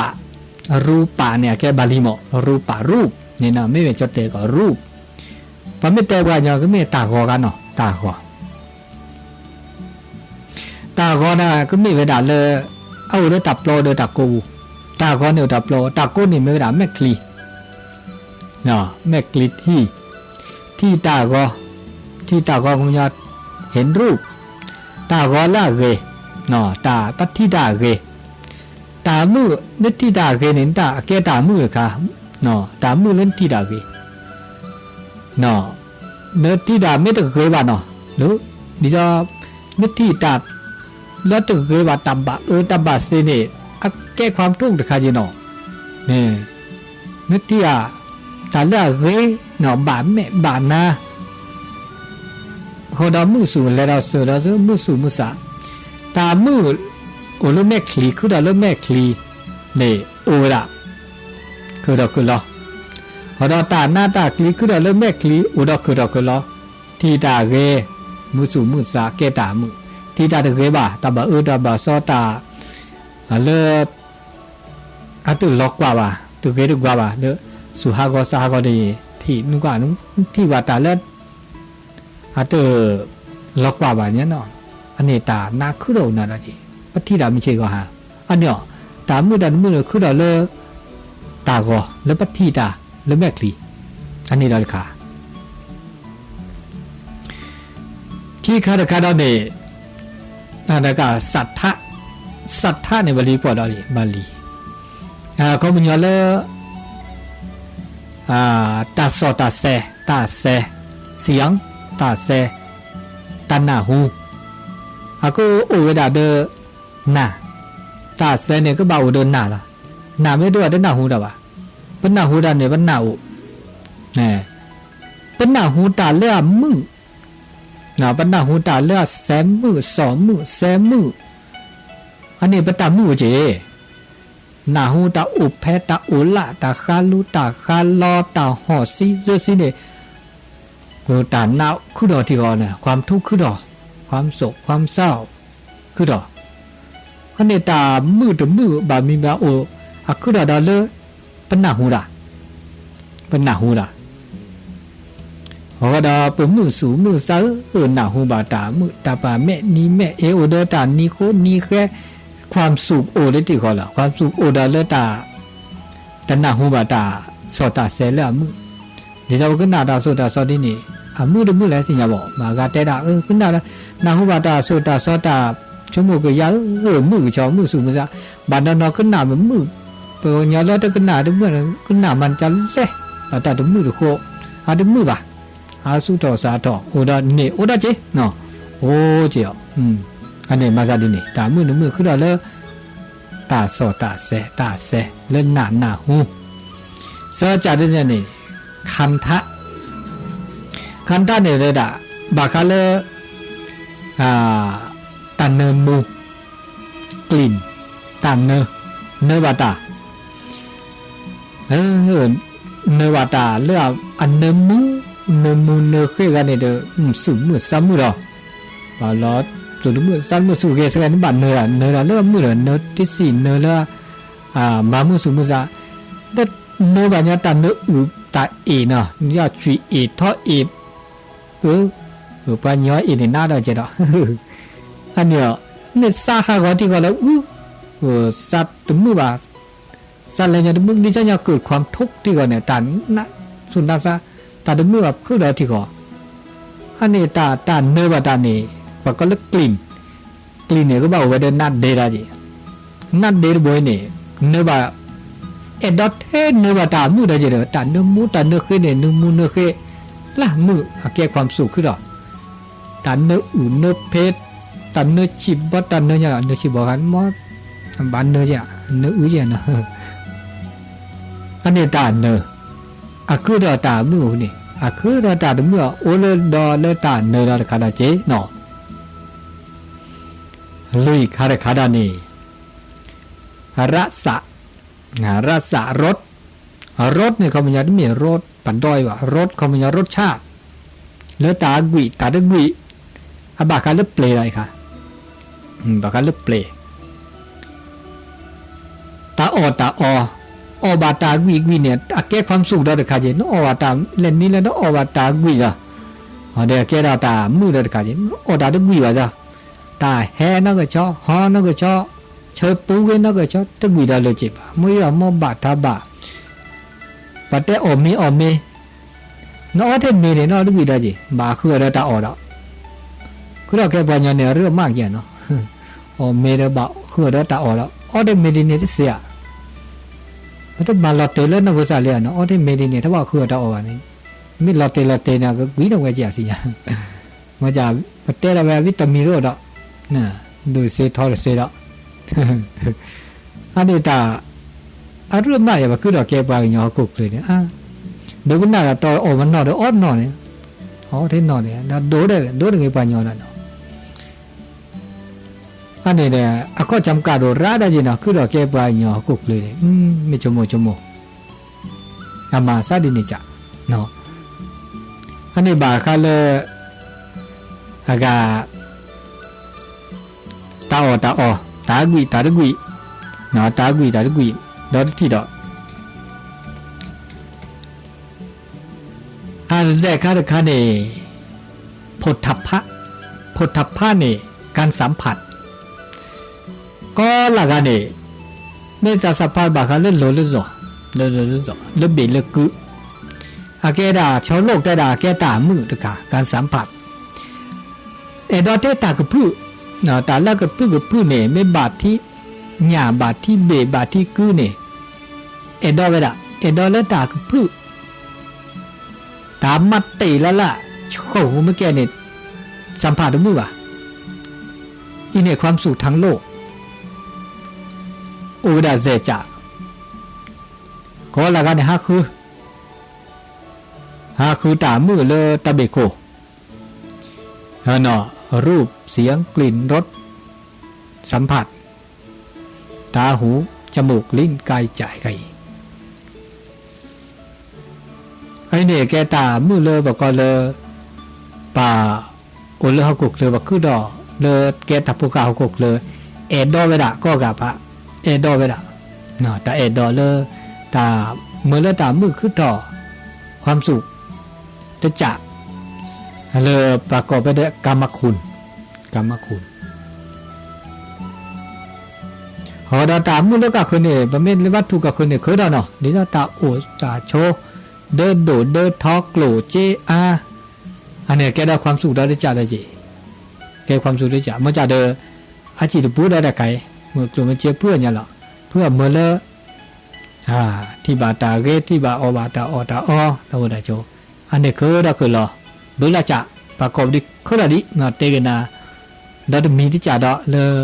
ရူပန့ၣ် အကဲဘၣ်လံမး ရူပ ရူပန့ၣ် မ့မ့ၢ်ကၠီတဲာ်ကီး ရူပ, ပမ့ၢ်တဲပှၤကညီကမ့ၢ်တၢ်ဂီၤဂၤနီၤ တၢ်ဂီၤ တၢ်ဂီၤန့ၣ် ကမ့ၢ်ဝဲဒၣ်လၢ အအိၣ်လၢတၢ်ပျီဒီးတၢ်ကိးပူၤ, တၢ်ဂီၤန့ၣ်အိၣ်တၢ်ပျီ, တၢ်ကိးန့ၣ်မ့ၢ်ဝဲဒၣ်မဲာ်ချံ, မဲာ်ချံထံ, ထံၣ်တၢ်ဂီၤ, ထံၣ်တၢ်ဂီၤကညီ ဟ့ၣ်ရူၣ်, တၢ်ဂီၤလၢအဂ့ၤ, တၢ်ပထံၣ်တၢ်အဂ့ၤ, တၢ်မုၣ် နထံၣ်တၢ်အဂ့ၤန့ၣ် နတၢ်အကဲတၢ်မုၣ်တခါ, တၢ်မုၣ်လၢနထံၣ်တၢ်ဂ့ၤ နထံၣ်တၢ်မ့ၢ်တဂ့ၤဘၣ်နီၤ, လၢ ဒ်သိး နထံၣ်တၢ်လၢတဂ့ၤဘၣ် တၢ်ဘၣ်အၢတၢ်ဘၣ်သီန့ၣ် အကဲခွါမထူၣ်တခါက့ၤနီၤ, နထံၣ်ဧါ တၢ်လၢအဂ့ၤနီၤ ဘၣ်မဲာ်ဘၣ်နါ ဃိဒီးမုၢ်ဆူၣ်လဲၤဒီးစၢၤဒီးစၢၤ မုၢ်ဆူၣ်မုၢ်ဆါ, တၢ်မုၣ်အိၣ်လၢမဲာ်ချံ ခုထီၣ်လၢမဲာ်ချံန့ၣ် အိၣ်ဝဲဒၣ် ခုထီၣ်ခုလီၤ, ဃိဒီးတၢ်နါတၢ်ကျံခုထီၣ်လၢမဲာ်ချံ အိၣ်ဒီးခုထီၣ်ခုလီၤ, ထံၣ်တၢ်ဂ့ၤ မုၢ်ဆူၣ်မုၢ်ဆါ ကဲတၢ်မုၣ်, ထံၣ်တၢ်တဂ့ၤဘၣ် တၢ်ဘၣ်အၢတၢ်ဘၣ်သီ တၢ်လၢ အတလီၤကွၢ်ဘၣ် တဂ့ၤတကွၢ်ဘၣ် လၢ ဆူၣ်ဟးဂီၤစးဟးဂီၤန့ၣ် ထံၣ်နကွၢ် ထံၣ်ဘၣ်တၢ်လၢ အတလီၤကွၢ်ဘၣ်န့ၣ်နီၤ, အန့ၣ်တၢ်နါခုထီၣ်အိၣ်နၤဒီးက့ၤ ပထံၣ်တၢ်မုၢ်ဆ့ၣ်ဂီၤဟါ, အန့ၣ်အီၤ တၢ်မုၣ်တၢ်တမုၣ်န့ၣ် ခုထီၣ်လၢ တၢ်ဂီၤ လၢပထံၣ်တၢ်လၢမဲာ်ချံ, အန့ၣ်ဒီးတခါ ခံခါတခါဒီးန့ၣ် နက သထ, သထန့ၣ် ဘၣ်လံကွၢ်ဒီးလံ ဘၣ်လံ, ခီပညီလၢ တၢ်စီၣ်တၢ်ဆဲး တၢ်ဆဲး, စံယီၤ, တၢ်ဆဲး, တၢ်နၢ်ဟူ, အကအိၣ်ဝဲဒၣ်ဒီး နၢ်, တၢ်ဆဲးန့ၣ် ကဘၣ်အိၣ်ဒီးနၢ်လီၤ, နၢ်မ့ၢ်တအိၣ်တနၢ်ဟူတၢ်ဘၣ်, ပနၢ်ဟူတၢ်န့ၣ် ပနၢ်အိၣ် ပနၢ်ဟူတၢ်လၢအမုာ်, ပနၢ်ဟူတၢ်လၢအဆဲးမုာ် စီၣ်မုာ် ဆဲးမုာ်, အန့ၣ်ပတၢ်မုာ်အိၣ်က့ၤ, နၢ်ဟူတၢ်အိၣ်ဖဲ တၢ်အိၣ်လၢ် တၢ်ဃါလူ တၢ်ဃါလီ တၢ်ဟီၣ်စံ စၢစံန့ၣ် တၢ်နါခုထီၣ်ထံဃီန့ၣ် ความทุกข์ခုထီၣ်, ความโศกความเศร้าခုထီၣ်, အန့ၣ်တၢ်မုာ်တမုာ်ဘၣ်မံၤဘၣ်အိၣ် အခုထီၣ်ဒီးလၢ ပနၢ်ဟူတၢ်, ပနၢ်ဟူတၢ် အဃိဒီးပမုၢ်ဆူၣ်မုၢ်ဆါဧၢ နၢ်ဟူဘၣ်တၢ်မုာ် တၢ်ပာ်မဲာ်နံၤမဲာ်အ့ အိၣ်ဒီးတၢ်နံၤဃိနံၤဃဲ ความสุขအိၣ်လၢထံဃီလီၤ, ความสุขအိၣ်ဒီးလၢတၢ် တနၢ်ဟူဘၣ်တၢ်စီၣ်တၢ်ဆဲးလၢအမုာ်, ဒ်သိးပကနၣ်တၢ်စိၣ်တၢ်စီဒ်န့ၣ် အမုာ်တမုာ်လဲၣ်သ့ၣ်ညါဘၣ်, မ့ၢ်အဂၤတဲဒၣ် ကနၣ် နၢ်ဟူဘၣ်တၢ်စိၣ်တၢ်စီတၢ်ဆိကမိၣ်ကယၤဧၢ မုာ်ကဆီ မုၢ်ဆူၣ်မုၢ်ဆါ, ဘၣ်နီၢ်နီၢ်ကနၣ်မုာ်, ပှၤကညီလၢတကနၣ်တမုာ် ကနၣ်မၤကလဲၣ်, တၢ်တမုာ်တဃိ, အတမုာ်ဘၣ်, အဆူၣ်ထီၣ်စးထီၣ် အိၣ်ဒီးန့ၣ် အိၣ်ဒီးက့ၤ, အိၣ်က့ၤအီၤ, အန့ၣ်မၤသးဒ်န့ၣ် တၢ်မုာ်တမုာ်ခုထီၣ်လၢ တၢ်စီၣ်တၢ်ဆဲး တၢ်ဆဲးလၢနၢ်နၢ်ဟူ, စၢကၢ်ဒ်န့ၣ်န့ၣ် ခန္ဓာ, ခန္ဓာန့ၣ်ဝဲဒၣ် ဘၣ်ဃးလၢ တၢ်နၢမူ กลิ่น, တၢ်နၢ, နၢဘၣ်တၢ် နၢဘၣ်တၢ်လၢအနၢမူ, နၢမူနၢဃ့ဂၤန့ၣ်ဒီး မုၢ်ဆူၣ်မုၢ်ဆါမုာ်ဒီး, ဘၣ်လီၤ သူၣ်တမုာ်သးတမုာ်ဆူၣ်ဂဲၤဆၢဂဲၤန့ၣ် ဘၣ်နၢတၢ် နၢတၢ်လၢအမုာ်ဒီး နၢတ့စံၣ်နၢလၢ မၤမုၢ်ဆူၣ်မုၢ်ဆါ, ဒီးနၢဘၣ်ညီတၢ်နၢအုၣ်တၢ်အ့ၣ်နီၤ, ယွၤဆွံၣ်အ့ၣ်ထီအ့ၣ်, ပှၤညီအ့ၣ်န့ၣ်နးဒီးကဲဒီး, အန့ၣ် နသးဟးဂီၤထံဂီၤလၢအုၣ်, သးတမုာ်ဘၣ်, သးလဲၤညီတမုာ် ဒ်သိးညီကၢၢ်ခွါထိၣ်ထံဂီၤန့ၣ် တၢ်နးဆူၣ်နးသး, တၢ်တမုာ်ဘၣ်ခုဒီးထံဂီၤ, အန့ၣ်တၢ် တၢ်နၢဘၣ်တၢ်န့ၣ် ပှၤကိးလၢ กลิ่น, ကလံၤန့ၣ် ကဘၣ်အိၣ်ဝဲဒီးနးဒဲးတၢ်က့ၤ, နးဒဲးတဘိအံၤန့ၣ် နၢဘၣ်, အဲၣ်ဒိးထဲနၢဘၣ်တၢ်မုာ်ဒီးက့ၤဒီး တၢ်နၢမူတၢ်နၢဃ့န့ၣ် နၢမူနၢဃ့, လၢမုာ်အကဲခွါမုၢ်ဆူၣ်ခုဒီး, တၢ်နၢအုၣ်နၢဖဲ, တၢ်နၢဆံးဘီ တၢ်နၢညါ နၢဆံးဘီဃါမ့ၢ်, ဘၣ်နၢယဲ, နၢအုၣ်ယဲနီၤ, အန့ၣ်တၢ်နၢ အခုဒီးတၢ်မုာ်အဃိန့ၣ် အခုဒီးတၢ်တမုာ်အအိၣ်လၢဒီးလၢတၢ်နၢဒီးတခါဒီးက့ၤနီၤ, လွံၢ်ခါတခါဒီးန့ၣ် ရစ, รสรส รสန့ၣ် ခီပညီတမ့ၢ် รส ပဒိဘၣ် รส ခီပညီ รสชาติ လၢတၢ်အဂံၢ်တၢ်တဂံၢ် အဘၣ်ဃးလၢပျဲၤလီၤအံၤခါ, ဘၣ်ဃးလၢပျဲၤ တၢ်အီၣ်တၢ်အီ, အီၣ်ဘၣ်တၢ်ဂံၢ်ဂံၢ်န့ၣ် အကဲ ความสุข ဒီးတခါက့ၤ နအီၣ်ဘၣ်တၢ်လဲၣ်နံၤလၢနအီၣ်ဘၣ်တၢ်ဂံၢ်လီၤ, ဒီးကဲဒီးတၢ်မုာ်ဒီးတခါက့ၤ အီၣ်တၢ်တဂံၢ်ဘၣ်ဒီး တၢ်ဟဲနီၢ်ကဆီ ဟီနီၢ်ကဆီ ဆၢပူၤဂ့ၤနီၢ်ကဆီ တဂံၢ်ဒီးလၢၤက့ၤဘၣ် မ့ၢ်အီၣ်မ့ၢ်ဘၣ်ထါဘၣ် ပတဲအီၣ်မ့ၤအီၣ်မ့ၤ, နအီၣ်ထဲမ့ၤန့ၣ် နအီၣ်တဂံၢ်ဒီးက့ၤ ဘၣ်ဃုအီၤဒီးတၢ်အီၣ်ဒီး, ခုဒီးကဲပှၤကညီန့ၣ် အရ့အမးက့ၤနီၤ, အီၣ်မ့ၤဒီးဘၣ်ဃုအီၤဒီးတၢ်အီၣ်ဒီး အီၣ်ထဲမ့ၤဒ်န့ၣ်တစ့ဧါ, ပတမၤလီၤတဲာ်လၢနီၢ်ဖိသၣ်လံဧါနီၤ, အီၣ်ထဲမ့ၤဒ်န့ၣ် တဘၣ်ဃုအီၤတၢ်အီၣ်ဘၣ်န့ၣ်, မ့ၢ်လီၤတဲာ်လီၤတဲာ်န့ၣ် ကကွံာ်ဒီးဝဲက့ၤအစံၣ်ညါ မ့ၢ်ကပတဲဒီးဝဲအဝံတမံၤတအိၣ်ဒီး, ဒိၣ်စ့ထီတစ့ဒီး, အန့ၣ်တၢ်, အရ့မးယၤ ပခုဒီးကဲပှၤကညီဟီၣ်ခိၣ်ချၢန့ၣ်, ဒိကနၣ်ဒီးတီအီၣ်မနီၣ်ဒီးအီၣ်နီၣ်န့ၣ်, အီၣ်ထဲနီၣ်န့ၣ် ဒီးဒိၣ်ဒိၣ်တဂ့ၤပှၤကညီဒီးနီၤ အန့ၣ်ဒီး အခီၣ်ဆၢကၤဒိၣ်ရၣ်ဒၣ်ယဲနီၤ ခုဒီးကဲပှၤကညီဟီၣ်ခိၣ်ချၢန့ၣ်, မ့ၢ်ဆိကမိၣ်ဆိကမိၣ်, အမၤစၢ်ဒ်န့ၣ်ကး, အန့ၣ်ဘၣ်ဃးလၢ အဂၤ တၢ်အီၣ်တၢ်အီ, တၢ်ဂံၢ်တၢ်တဂံၢ်, တၢ်ဂံၢ်တၢ်တဂံၢ်, ဒီးတထံၣ်ဒီး အစဲးခါတခါန့ၣ်, โผฏฐัพพะ, โผฏฐัพพะန့ၣ် การสัมผัส, ကိးလၢဂၤန့ၣ် မ့ၢ်တၢ် สัมผัส ဘၣ်ဃးလၢလီၤလၢလီၤ, လၢလီၤလၢလီၤ လၢဘ့ၣ်လၢကု, အကဲဒၣ်ဆီလိာ်တဲဒၣ် အကဲတၢ်မုာ်တခါ การสัมผัส, အဲၣ်ဒိးတဲတၢ်ကဖုၣ်, တၢ်လၢကဖုၣ်ကဖုၣ်န့ၣ် မ့ၢ်ဘၣ်ထံညၣ် ဘၣ်ထံဘ့ၣ်ဘၣ်ထံကုန့ၣ်, အဲၣ်ဒိးဝဲဒၣ် အဲၣ်ဒိးလၢတၢ်ကဖုၣ် တၢ်မၤတ့ၢ်လၢ်လၢ် ဆှိၣ်မ့ၢ်ကဲန့ၣ် สัมผัส တမုာ်ဘၣ်, အံၤန့ၣ် ความสุขทางโลก အိၣ်ဝဲဒၣ်စဲးကး, ကိးလၢဂၤန့ၣ် ဟးဃု, ဟးဃုတၢ်မုာ်လၢတၢ်ဘ့ၣ်ခိၣ်, နီၢ် รูป เสียง กลิ่น รส สัมผัส ตา หู จมูก ลิ้น กาย ใจ ခဲအံၤ အံၤန့ၣ် ကဲတၢ်မုာ်လၢပကိးလၢ ပှၤအိၣ်လၢဟီၣ်ခိၣ်ချၢ ပခုဒီးလၢကဲတၢ်ဖိဃၢ်ဟီၣ်ခိၣ်ချၢ အဲၣ်ဒိးဝဲဒၣ်ကိးဂၤဖး, အဲၣ်ဒိးဝဲဒၣ်, တၢ်အဲၣ်ဒိးလၢ တၢ်မၤလၢတၢ်မုာ်ခုၣ်ထီၣ် ความสุข တကး လၢပှၤကိးဖဲဒၣ် กามคุณ, กามคุณ ဟီဒီးတၢ်မုာ်လၢကဃုာ်န့ၣ် ပမ့ၢ်လၢ วัตถุ ကဃုာ်န့ၣ် ခုဒီးနီၤ ဒ်သိးတၢ်အိၣ်တၢ်ဆိး ဒၢဒိၣ်ဒၢထီကျိၣ်စ့အါ, အန့ၣ်ကဲဒီး ความสุข ဒီးတကးဒီးက့ၤ, ကဲ ความสุข တကး မ့ၢ်ကဒီး အစံၣ်တပူၤဒီးတခါအံၤ မုၢ်ကျိၣ်မ့ၢ်စ့ဖုအီၣ်ညါလီၤ, ဖုအမၤလၢ ထံၣ်ဘၣ်တၢ်ဂ့ၤ ထံၣ်ဘၣ်အီၣ်ဘၣ်တၢ်အီၣ်တၢ်အီ တၢ်အိၣ်တၢ်ဆိး, အန့ၣ်ခုဒီးခုလီၤ, ဘုလၢကး ပှၤကိးဒ်ခုဒီးဒ် တဲကနၤ ဒီးတမံၤတကးဒီးလၢ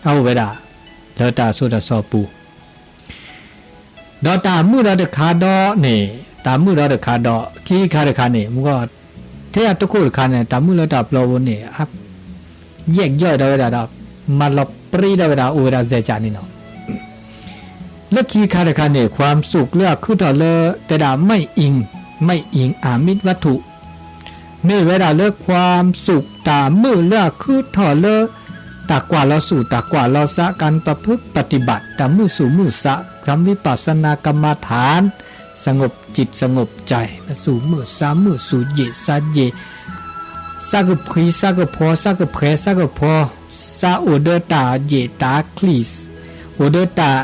အအိၣ်ဝဲဒၣ် လၢတၢ်ဆိၣ်တၢ်ဆီပူၤ ဒီးတၢ်မုာ်ဒီးတခါဒီးန့ၣ်, တၢ်မုာ်ဒီးတခါဒီး ခံခါတခါန့ၣ် မ့ၢ်ဂီၢ် ထဲအတခိၣ်တခါန့ၣ် တၢ်မုာ်လၢတၢ်ပျီပူၤန့ၣ် ယဲၢ်ယီၢ်ဒီးဝဲဒၣ်ဒီး မၤလီၤပြံဒီးဝဲဒၣ် အိၣ်ဝဲဒၣ်စဲးကးန့ၣ်နီၤ လၢခံခါတခါန့ၣ် ความสุข လၢအခုၣ်ထီၣ်လၢ တဲဒၣ် ไม่อิง ไม่อิง อามิตรวัตถุ မ့ၢ်ဝဲဒၣ်လၢ ความสุข တၢ်မုာ်လၢအခုၣ်ထီၣ်လၢ တၢ်ကွၢ်လီၤဆူၣ် တၢ်ကွၢ်လီၤစး การประพฤติปฏิบัติ တၢ်မုာ်ဆူၣ်မုာ်စး ทำวิปัสสนากรรมฐาน สงบจิตสงบใจ မုာ်ဆူၣ်မုာ်စး မုာ်ဆူၣ်ယ့ၣ်စးယ့ၣ် စးကဖှံ စးကဖီ စးကဖှဲ စးကဖီ စးအိၣ်ဒီးတၢ်ယ့ၣ်တၢ်ချံၣ် အိၣ်ဒီးတၢ်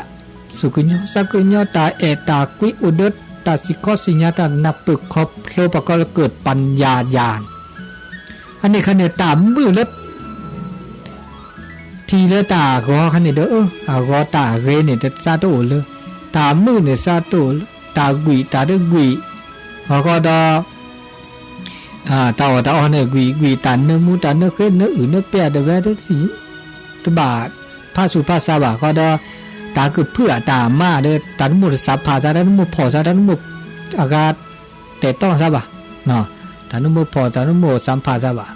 စူၢ်ကညီ စးကညီ တၢ်အဲၣ်တၢ်ကွံ အိၣ်ဒီးတၢ်စံၣ်ခီစံၣ်ညါ တၢ်နၢ်ပၢၢ်ခီဖျိ ပှၤကိးလၢ เกิดปัญญาญาณ အန့ၣ်ခါန့ၣ် တၢ်မုာ်လၢ ထံၣ်လၢတၢ်ဂီၤခါန့ၣ်ဒီး အဂီၤတၢ်ဂ့ၤန့ၣ် တစးတအိၣ်လၢ တၢ်မုာ်န့ၣ်စးတအိၣ်လၢ တၢ်ကွံာ်တၢ်တကွံာ် အဃိဒီး တၢ်အီၣ်တၢ်အီန့ၣ် ကွံာ်ကွံာ် တၢ်နၢမူတၢ်နၢဃ့ နၢအုၣ်နၢပှဲၤတဝဲ တဘၣ်ဖးဆူၣ်ဖးဆါဘၣ်ဃီဒီး တၢ်ကဖုၣ်အတၢ်မၤဒီး တၢ်တမိၣ်တစးဖးစး တၢ်တမိၣ်ဖီၣ်စး တၢ်တမိၣ်အဂၤတဲာ်တီစးဘၣ်, တၢ်တမိၣ်ဖီၣ် တၢ်တမိၣ်စးဖးစးဘၣ်,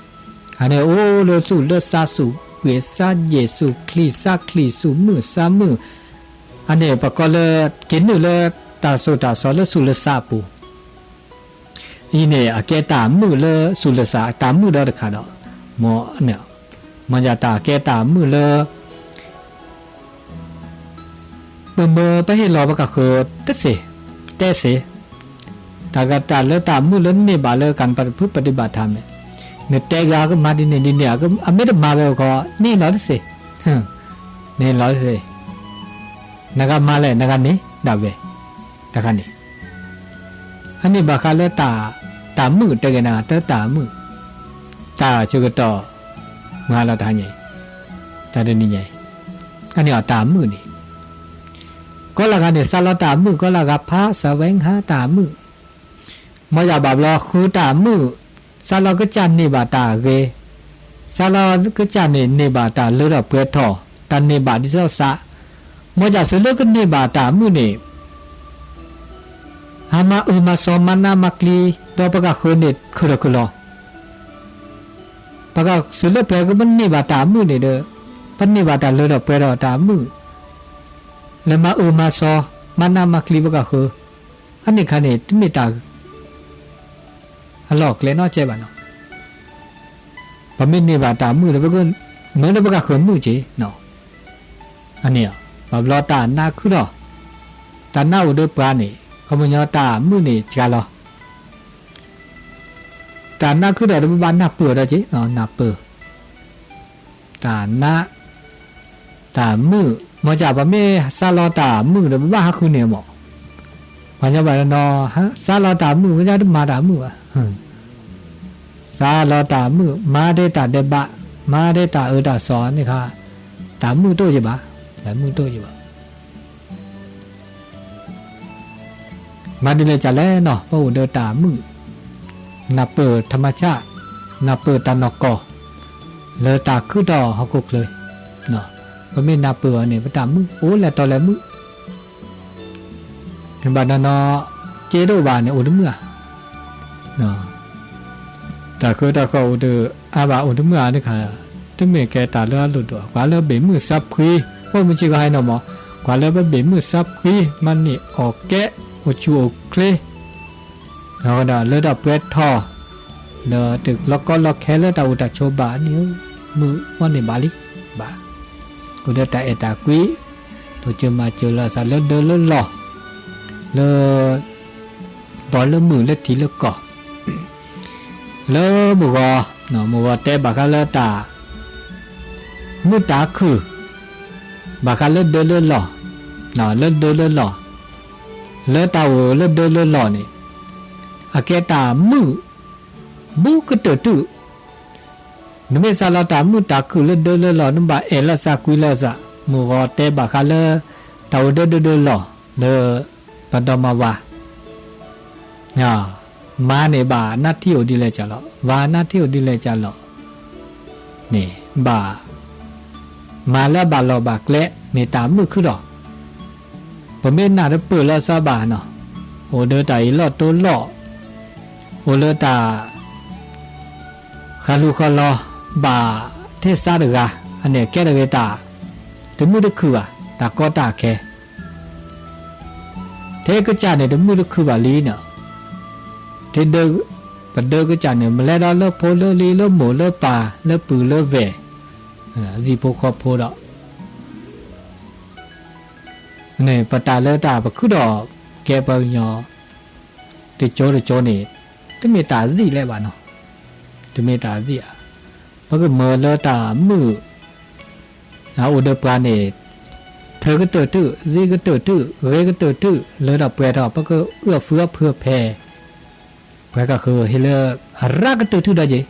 အန့ၣ်အိၣ်လၢသူၣ်လၢသး ဆူၣ်ကွံာ်စးယ့ၣ် ဆူၣ်ချံၣ်စးချံၣ် ဆူၣ်မုာ်စးမုာ် အန့ၣ် ပကိးလၢ က့ၤနုာ်လၢတၢ်သိၣ်တၢ်သီလၢသူၣ်လၢသးအပူၤ, အံၤန့ၣ် အကဲတၢ်မုာ်လၢသူၣ်လၢသး တၢ်မုာ်ဒီတခါဒီး, မ်, မ်ယၤတၢ်ကဲတၢ်မုာ်လၢ ပမၢပဟ့ၣ်လီၤပကဃၢၤတသ့, တဲသ့, တၢ်ဂၤတၢ်လၢတၢ်မုာ်လၢန့ၢ်ဘၣ်လၢကၣ်ပတဖုပတံၢ်ဘၣ်ထါမ့ၢ်, နတဲဂၤကမၤဒ်န့ၣ်ဒ်န့ၣ် အမ့ၢ်တမၤဝဲအဃိ န့ၢ်လီၤတသ့, န့ၢ်လီၤတသ့, နဂၤမၤလဲၣ် နဂၤန့ၢ်ဒၣ်ဝဲ, တခါန့ၣ် အန့ၣ်ဘၣ်ဃးလၢ တၢ်မုာ်တဲဂ့ၤနၤ တၢ်မုာ်, တၢ်ဆၢကတီၢ် မၤလီၤတၢ်ညါ, တၢ်တနံၤညါ, အန့ၣ်အတၢ်မုာ်န့ၣ်, ကီလၢဂၤန့ၣ် စးလီၤတၢ်မုာ် ကီလၢဂၤဖးစၢၤဝဲဟါတၢ်မုာ်, မ်ယၤဘၣ်ဘျီဃုတၢ်မုာ်, စးလီၤကစၢ်န့ၢ်ဘၣ်တၢ်ဂ့ၤ, စးလီၤကစၢ်န့ၣ်န့ၢ်ဘၣ်တၢ်လၢထီၣ်ပှဲၤထီၣ်, တၢ်န့ၢ်ဘၣ်ဒ်သိးစး, မ်ယၤသုလၢကန့ၢ်ဘၣ်တၢ်မုာ်န့ၣ် ဟးမၤအၢမၤစီၤ မၤနးမၤကျံၤ ဒီးပကဃၢၤန့ၣ်ခုၣ်ထီၣ်ခုၣ်လီၤ, ပကသုလၢပှဲၤကပန့ၢ်ဘၣ်တၢ်မုာ်န့ၣ်ဒီး, ပန့ၢ်ဘၣ်တၢ်လၢထီၣ်ပှဲၤထီၣ်တၢ်မုာ်, လဲၤမၤအၢမၤစီၤ, မၤနးမၤကျံၤပကဃၢၤ, အန့ၣ်ခါန့ၣ် တမ့ၢ်တၢ် အလီၢ်အကျဲနီတစဲးဘၣ်နီၤ, ပမ့ၢ်န့ၢ်ဘၣ်တၢ်မုာ်ဒီး ပကမၢလၢပကဃၢၤမုာ်က့ၤ, အန့ၣ်, ဘၣ်ဘျီတၢ်နးခုထီၣ်, တၢ်နးအိၣ်ဒီးပှၤန့ၣ် ခီပညီတၢ်မုာ်န့ၣ်စှၤလီၤ, တၢ်နးခုထီၣ်ဒီးပဘၣ်နၢ်ပၢၢ်အီၤဒီးက့ၤ, နၢ်ပၢၢ်, တၢ်နး, တၢ်မုာ်, မ်ကၢ်ပမ့ၢ်စးလီၤတၢ်မုာ်ဒီး ပဘၣ်ဟးဃုန့ၣ်မး, ပှၤညီဘၣ်နီၤ, စးလီၤတၢ်မုာ် ပှၤညီတမၤတၢ်မုာ်ဘၣ်, စးလီၤတၢ်မုာ် မၤဒ်တၢ်ဒဲးဘး, မၤဒ်တၢ်အၢတၢ်သီန့ၣ်ခါ, တၢ်မုာ်တအိၣ်က့ၤဘၣ်, တၢ်မုာ်တအိၣ်က့ၤဘၣ် မၤဒ်လဲၣ်ကလဲၣ်နီၤ ပအိၣ်ဒီးတၢ်မုာ်, နၢ်ပၢၢ်ထမဆၣ်, နၢ်ပၢၢ်တၢ်နီၢ်ကီၢ်, လၢတၢ်ခုထီၣ်ဟီၣ်ခိၣ်ချၢ, ပမ့ၢ်နၢ်ပၢၢ်အီၤန့ၣ် ပတၢ်မုာ်အိၣ်လဲၤတီၤလဲၤမုာ်, ဘၣ်နီၤနီၤ, စ့တအိၣ်ဘၣ်န့ၣ် အိၣ်တမုာ်ဧါ, တၢ်ဃၢတၢ်ဃီၣ်အိၣ်ဒီး အါဘၣ်အိၣ်တမုာ်ဧါတခါ, တမ့ၢ်ကဲတၢ်လၢအလိၣ်ဒိၣ်, ကွၢ်လၢဘ့ၣ်မုၢ်စၢဖှံ, အိၣ်မုၢ်ဆ့ၣ်ကီးဟဲနီၤမး, ကွၢ်လၢပဘ့ၣ်မုၢ်စၢဖှံ, မၤန့ၢ်အီၣ်ကဲ, အိၣ်ဆူၣ်အိၣ်ချ့, ဒီးလၢတၢ်ပှဲၤထီၣ်, ဒီးတလီၤကီလီၤခဲလၢတၢ်အိၣ်တၢ်ဆိးဘၣ်န့ၣ်, မုာ်မီၢ်န့ၢ်ဘၣ်လံ, ဘၣ်, အိၣ်ဒီးတၢ်အဲၣ်တၢ်ကွံ, တိစၢၤမၤစၢၤလီၤသးလၢဒၢလၢလီၢ်, လၢ ဘီလၢမုၢ်လၢထံလၢကီၢ်, လၢမုၢ်ဂီၤ, မုၢ်ဂီၤတဲဘၣ်ဃးလၢတၢ် မုာ်တၢ်ခုၣ်, ဘၣ်ဃးလၢဒၢလၢလီၢ်, လၢဒၢလၢလီၢ်, လၢတၢ်အိၣ်လၢဒၢလၢလီၢ်န့ၣ်, အကဲတၢ်မုာ် ဘူးကတၢၢ်တုာ်, နမ့ၢ်စးလီၤတၢ်မုာ်တၢ်ခုၣ်လၢဒၢလၢလီၢ် နဘၣ်အဲၣ်လီၤသးကွံလီၤသး, မုၢ်ဂီၤတဲဘၣ်ဃးလၢ တၢ်အိၣ်ဒၢဒၢဒၢလီၢ်လၢ ပဒိးမၤဝၤ မၤန့ၣ်ဘၣ်နါထံအိၣ်ဒ်လဲၣ်ကၢ်လီၤ, ဝၤနါထံအိၣ်ဒ်လဲၣ်ကၢ်လီၤ, န့ၣ်ဘၣ် မၤလၢအဘၣ်လီၢ်ဘၣ်ကျဲ မ့ၢ်တၢ်မုာ်ခုၣ်ထီၣ်, ပမ့ၢ်နၢ်တပၢၢ်လီၤသးဘၣ်နီၤ, အိၣ်ဒီးတၢ်အ့ၣ်လိာ်တိလိာ်, အိၣ်လၢတၢ် ဃၣ်လူၤဃီလီၤ ဘၣ်ထဲသးတဂၤ, အန့ၣ်ကဲတဂ့ၤတၢ် တမုာ်တခုၣ်ဘၣ် တၢ်ကီတၢ်ခဲ ထဲကစၢ်န့ၣ် တမုာ်တခုၣ်ဘၣ်လံန့ၣ်, ထဲဒၢ ပဒၢကစၢ်န့ၣ် မ့ၢ်လဲၤဒီးလၢဖိလၢလံၤ လၢမိၢ်လၢပၢ် လၢပုၢ်လၢဝဲၢ်, ဟံၣ်ဖိဃီဖိဒီး န့ၣ် ပတၢ်လၢတၢ်ပခုၣ်ဒီး ကဲပှၤကညီ တကၠိတကၠိန့ၣ် တမ့ၢ်တၢ်အသံၣ်လၢၤဘၣ်နီၤ, တမ့ၢ်တၢ်အသံၣ်ဧါ, ပကမၢလၢတၢ်မုာ် အအိၣ်ဒီးပှၤန့ၣ် ထၢကတၢၢ်တုာ် သံကတၢၢ်တုာ် ဂ့ၤကတၢၢ်တုာ် လၢတၢ်ပှဲၤထီၣ် ပကအုၣ်အဖုအဖုအဖဲ ပှၤကဃုဟ့ၣ်လၢ အရၣ်ကတၢၢ်တုာ်ဒီးက့ၤ,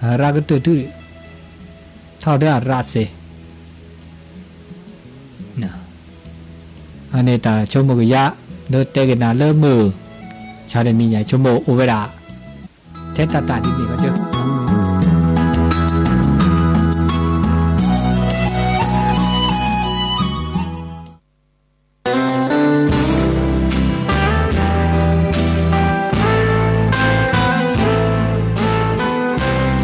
အရၣ်ကတၢၢ်တုာ် ထီၣ်ဒီးအရၣ်စ့ၢ် အန့ၣ်တၢ်ဆိကမိၣ်ကယါ လၢတဲက့ၤနၤလၢမုၢ် ဆါတနံၤညါ ဆိကမိၣ်အိၣ်ဝဲဒၣ် ထဲတၢ်တၢ်ဒ်န့ၣ်ကီ